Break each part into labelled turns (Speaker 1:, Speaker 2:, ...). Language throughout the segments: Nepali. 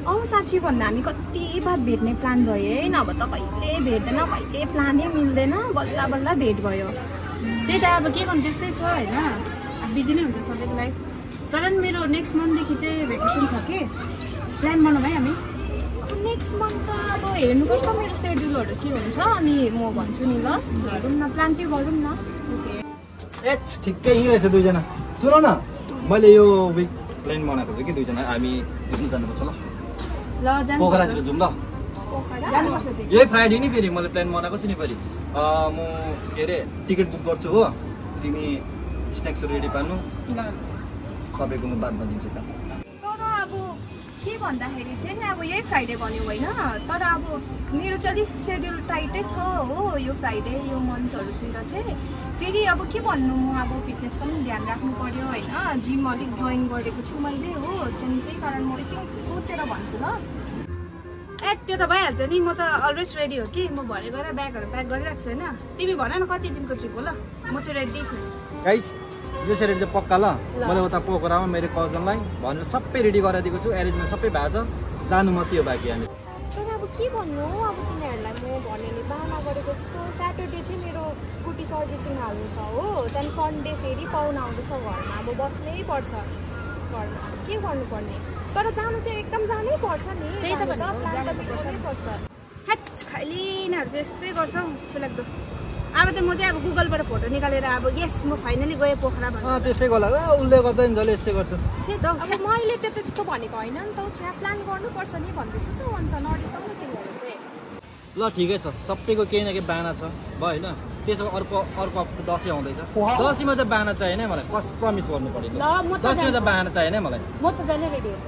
Speaker 1: साँच्ची भन्दा हामी कति बार भेट्ने प्लान भयो है, नभए त कहिले भेट्दैन, कहिले प्लानै मिल्दैन, बल्ल बल्ल भेट भयो।
Speaker 2: त्यही त अब के गर्नु त्यस्तै छ होइन, बिजी नै हुन्छ सबैको लाइफ। तर नि मेरो नेक्स्ट मन्थदेखि चाहिँ भेकेसन छ कि, प्लान बनाउँ है हामी।
Speaker 1: नेक्स्ट मन्थ त अब हेर्नुपर्छ मेरो सेड्युलहरू के हुन्छ, अनि म भन्छु नि ल, हेरौँ न, प्लान चाहिँ गरौँ न।
Speaker 3: ए ठिक्कै यहीँ रहेछ दुईजना। सुन न, मैले यो विक प्लान बनाएको छु कि दुईजना हामी घुम्नु जानुपर्छ ल। पोखरातिर जाउँ ल।
Speaker 2: जानुपर्छ त्यो।
Speaker 3: यही फ्राइडे नि फेरि मैले प्लान बनाएको छु नि फेरि। म के अरे टिकट बुक गर्छु हो, तिमी स्न्याक्सहरू रेडी पार्नु, तपाईँको म बादमा दिन्छु त।
Speaker 1: तर अब के भन्दाखेरि चाहिँ अब यही फ्राइडे भन्यो होइन, तर अब मेरो चाहिँ अलिक सेड्युल टाइटै छ हो यो फ्राइडे यो मन्थहरूतिर चाहिँ। फेरि अब के भन्नु, म अब फिटनेसको पनि ध्यान राख्नु पर्यो होइन, जिम अलिक जोइन गरेको छु मैले हो, त्यही कारण म एकछिन सोचेर भन्छु ल।
Speaker 2: ए त्यो त भइहाल्छ नि, म त अलवेज रेडी हो कि। म भरे गएर ब्यागहरू प्याक गरिराख्छु होइन। तिमी भन न कति दिनको ट्रिप हो ल, म चाहिँ रेडी छु।
Speaker 3: गाइस यो सेरेडी चाहिँ पक्का ल। मैले उता पोखरामा मेरो कजनलाई भनेर सबै रेडी गराइदिएको छु, एरेन्जमेन्ट सबै भएको छ, जानु मात्रै हो बाँकी हामी।
Speaker 1: तर अब के भन्नु, अब तिनीहरूलाई म भने नि बाना गरेको जस्तो। स्याटरडे चाहिँ मेरो स्कुटी सर्भिसिङ हाल्नु छ हो, त्यहाँदेखि सन्डे फेरि पाहुना आउँदैछ घरमा, अब बस्नै पर्छ घरमा, के गर्नुपर्ने। तर जानु चाहिँ एकदम जानै पर्छ नि,
Speaker 2: त्यही त
Speaker 1: प्लान त मिलाउनै पर्छ।
Speaker 2: हेच खालि यिनीहरू चाहिँ यस्तै गर्छ हौ छिलाग्दो। अब त म चाहिँ अब गुगलबाट फोटो निकालेर अब यस म फाइनली गएँ पोखरा भनेर।
Speaker 3: त्यस्तै गर्ला उसले गर्दा नि जसले यस्तै गर्छ।
Speaker 2: त्यही त
Speaker 1: अब मैले त्यस्तो भनेको होइन नि त, चिया प्लान गर्नुपर्छ नि भन्दैछु त, अन्त नरिसाउनु तिमीहरू चाहिँ।
Speaker 3: ल ठिकै छ, सबैको केही न केही बाना छ भयो होइन। त्यसो अर्को हप्ता दसैँ आउँदैछ, दसैँमा चाहिँ बाना चाहिएन है मलाई, प्रमिस गर्नु पऱ्यो। दसैँमा चाहिँ बाना चाहिएन है मलाई।
Speaker 2: म त जाने रेडी हो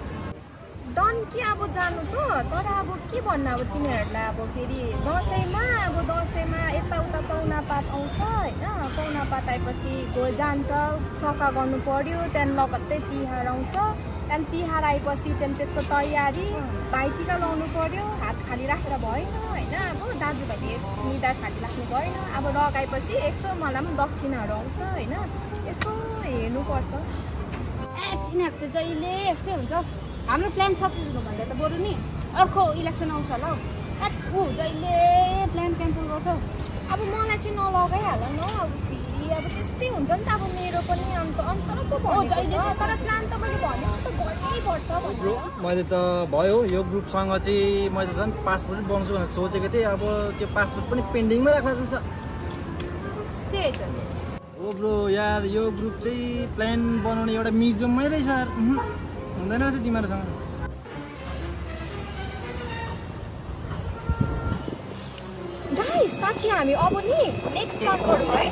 Speaker 1: डन कि अब जानु त। तर अब के भन्नु, अब तिनीहरूलाई अब फेरि दसैँमा यताउता पाहुनापात आउँछ होइन, पाहुनापात आएपछि जान्छ, सफा गर्नु पर्यो, त्यहाँदेखि लगत्तै तिहार आउँछ, त्यहाँदेखि तिहार आएपछि त्यहाँदेखि त्यसको तयारी, भाइटिका लाउनु पर्यो, हात खाली राखेर भएन होइन, अब दाजुभाइले निधार खाली राख्नु भएन, अब लगाएपछि यसो मलाई पनि दक्षिणाहरू आउँछ होइन, यसो हेर्नुपर्छ।
Speaker 2: ए चिनाहरू चाहिँ जहिले यस्तै हुन्छ। हाम्रो प्लान सक्सेस हुनुभन्दा त बरु नि अर्को इलेक्सन आउँछ ल, ऊ जहिले प्लान क्यान्सल गर्छ।
Speaker 1: अब मलाई चाहिँ नलगाइहाल न, अब फेरि अब त्यस्तै हुन्छ नि त, अब मेरो पनि अन्त पो भन्यो, तर प्लान त मैले भनेको त गर्नै पर्छ भनेर।
Speaker 3: मैले त भयो यो ग्रुपसँग चाहिँ मैले झन् पासपोर्ट बनाउँछु भनेर सोचेको थिएँ, अब त्यो पासपोर्ट पनि पेन्डिङमै राख्न जस्तो छ।
Speaker 2: त्यही त
Speaker 3: हो ब्रो यार, यो ग्रुप चाहिँ प्लान बनाउने एउटा म्युजियममै रहेछ यार, हुँदैन रहेछ तिमीहरूसँग।
Speaker 1: गाइस साँच्ची हामी अब नि नेक्स्ट काम गरौँ है।